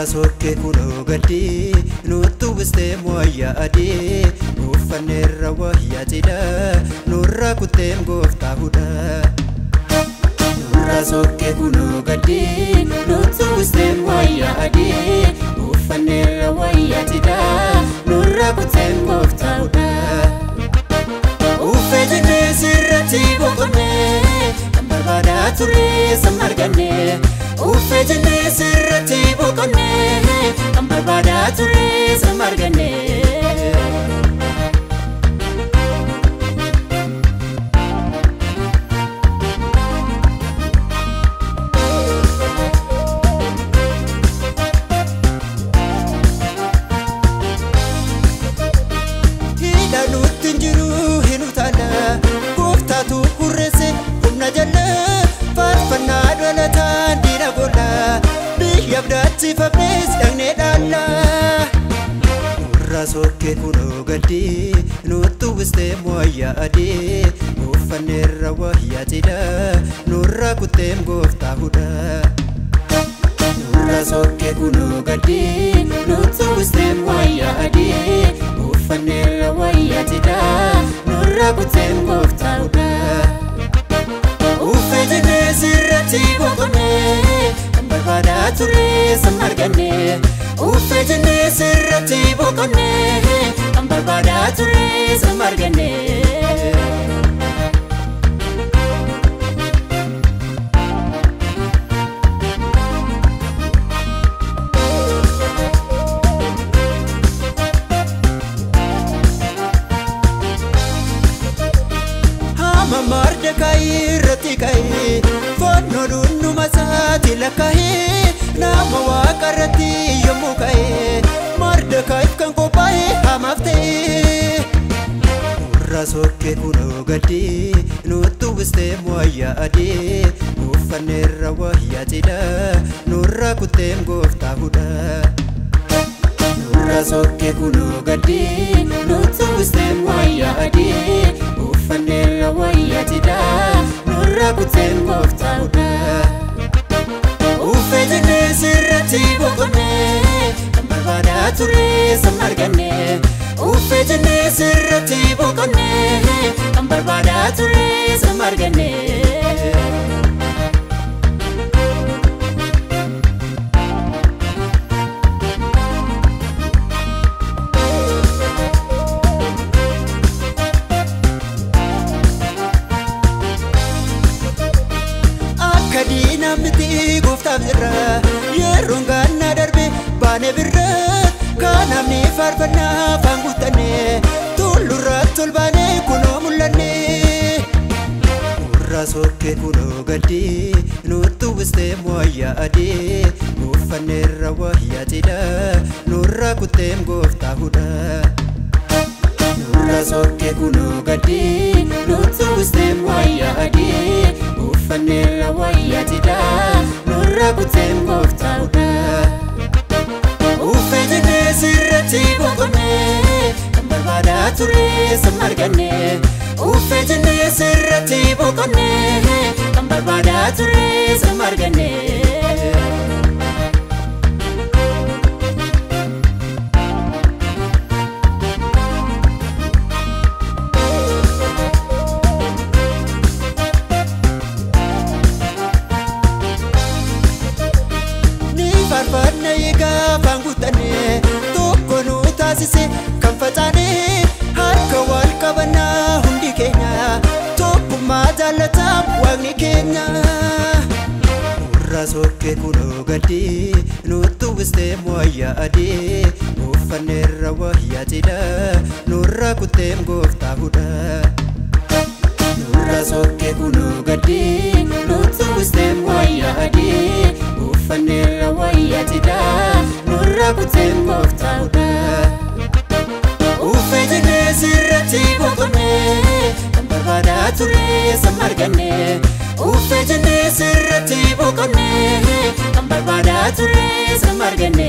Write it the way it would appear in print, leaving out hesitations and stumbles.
Nurra sokke kunoo gaddi nutti uwwistee wayyaa adii uffanneerra wayyaa cidhaa nurra kutteem gooftaa hudhaa. Nurra sokke kunoo gaddi nutti uwwistee wayyaa adii uffanneerra wayyaa cidhaa nurra kutteem gooftaa hudhaa. Uffee jennee sirratti boqonnee kan barbaadaa turre san arganne. Uffee jennee sirratti boqonnee kan barbaadaa turre san arganne. Hidha nutti hin jiru hin utaala gooftaatu hurreesse humna jala faarfannaa dhalataan diina gola biyya abdaachifamnes dhaqnee dhaalla. Nurra sokke kunoo gaddi nutti uwwistee wayyaa adii uffanneerra wayyaa cidhaa nurra kutteem gooftaa hudhaa. Nurra sokke kunoo gaddi nutti uwwistee wayyaa adii uffanneerra wayyaa cidhaa nurra kutteem gooftaa hudhaa. Uffee jennee sirratti boqonnee kan barbaadaa turre san arganne. Uffee jennee sirratti boqonnee kan barbaadaa turre san arganne. Haama Mordekaayi irratti ka'ee fannoo dhundhuma isaatti lakkaa'ee nama waaqa irratti yommuu ka'ee Mordekaayiif kan qophaa'e hamaaf ta'e. Nurra sokke kunoo gaddi nutti uwwistee wayyaa adii uffanneerra wayyaa cidhaa nurra kutteem gooftaa hudhaa. Nurra sokke kunoo gaddi nutti uwwistee wayyaa adii uffanneerra wayyaa cidhaa nurra kutteem gooftaa hudhaa. Uffee jennee sirratti boqonnee kan barbaadaa turre san arganne. Uffee jennee sirratti boqonnee kan barbaadaa turre san arganne. Akka diina miti gooftaaf jirra yeroon gaannaa darbe baane birra kanaafni faarfannaa afaan guuttanne tullurratti ol baane kunoo mul'anne. Nurra sokke kunoo gaddi nutti uwwistee wayyaa adii uffanneerra wayyaa cidhaa nurra kutteem gooftaa hudhaa. Nurra sokke kunoo gaddi nutti uwwistee wayyaa adii uffanneerra wayyaa cidhaa nurra kutteem gooftaa hudhaa. Uffee jennee sirratti boqonnee kan barbaadaa turre san arganne. Uffee jennee sirratti boqonnee kan barbaadaa turre san arganne. Ni faarfanna eegaa afaan guuttanne tokko nu taasise kan facaane harka wal qabannaa hundi keenya tokkummaa jaallataa waaqni keenya. Nurra sokke kunoo gaddi nutti uwwistee wayyaa adii uffanneerra wayyaa cidhaa nurra kutteem gooftaa hudhaa. Nurra sokke kunoo gaddi nutti uwwistee wayyaa adii uffanneerra wayyaa cidhaa nurra kutteem gooftaa hudhaa. Uffee jennee sirratti boqonnee kan barbaadaa turre san arganne. Uffee jennee sirratti boqonnee kan barbaadaa turre san arganne.